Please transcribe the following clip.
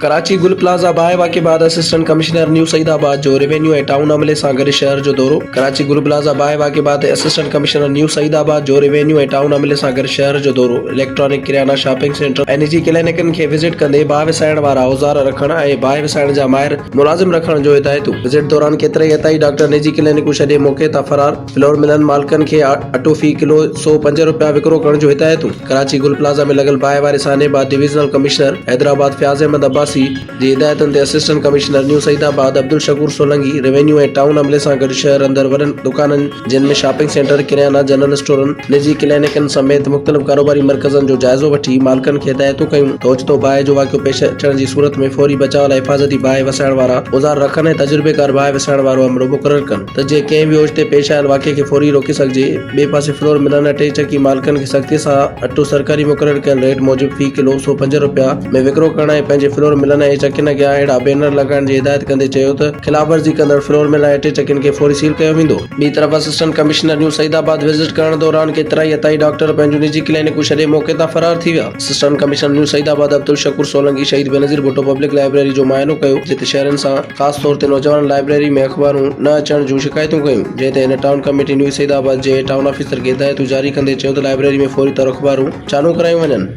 ڪراچي گل plaza باهه واقعي بعد اسسٽنٽ ڪمشنر نيو سعيد آباد جو روينيو ۽ ٽائون عملي سان گڏ شهر جو دورو ڪراچي گل پلازا باهه واقعي بعد اسسٽنٽ ڪمشنر نيو سعيد آباد جو روينيو ۽ ٽائون عملي سان گڏ شهر جو دورو اليڪٽرانڪ ڪريانا شاپنگ سينٽر ۽ نجي ڪلينڪن کي وزٽ ڪندي باهه وسائڻ وارا اوزار رکڻ ۽ باهه وسائڻ جا ماهر ملازم رکڻ جو هدايتون وزٽ دوران ڪيترائي عطائي ڊاڪٽر نجي ڪلينڪون ڇڏي موقعي تان فرار فلور ملن مالڪن کي اٽو في ڪلو 105 رپيا وڪرو ڪرڻ جون هدايتون ڪراچي گل پلازا ۾ لڳل باهه واري سانحي بعد ڊويزنل ڪمشنر حيدرآباد فياض احمد عباسي جي هدايتن تي assistant commissioner new Saeedabad Abdul Shakoor Solangi revenue ۽ town عملي سان گڏ شهر اندر وڏن دڪانن جن ۾ شاپنگ سينٽر، ڪريانا، جنرل اسٽورن، نجي ڪلينڪن سميت مختلف ڪاروباري مرڪزن جو جائزو وٺي مالڪن کي هدايتون ڪيون ته اوچتو باهه جو واقعو پيش اچڻ جي صورت ۾ فوري بچاء لاء حفاظتي باهه وسائڻ وارا اوزار رکن ۽ تجربيڪار باهه وسائڻ وارو عملو مقرر ڪن. ته جيئن ڪنهن به اوچتي پيش آيل واقعي کي فوري روڪي سگهجي، ٻئي پاسي فلور ملن اٽي چڪي مالڪن کي سختي سان اٽو سرڪاري مقرر ڪيل ريٽ موجب في ڪلو 105 رپيا ۾ وڪرو ڪرڻ ۽ پنهنجي فلور ملن ۽ چڪين اڳيان اهڙا بينر لڳائڻ جي هدايت ڪندي چيو ته خلاف ورزي ڪندڙ فلور مل ۽ اٽي چڪين کي فوري سيل ڪيو ويندو. ٻي طرف assistant commissioner new Saeedabad visit ڪرڻ دوران ڪيترائي عطائي ڊاڪٽر پنهنجون نجي ڪلينڪون ڇڏي موقعي تان فرار ٿي ويا. Assistant commissioner new Saeedabad Abdul Shakoor Solangi Shaheed Benazir Bhutto public library جو معائنو ڪيو جتي شهرين سان خاص طور تي نوجوانن لائبريري ۾ اخبارون نه اچڻ جون شڪايتون ڪيون، جنهن تي هن ٽائون ڪميٽي نيو سعيد آباد جي ٽائون آفيسر کي هدايتون جاري ڪندي چيو ته لائبريري ۾ فوري طور اخبارون چالو ڪرايون وڃن.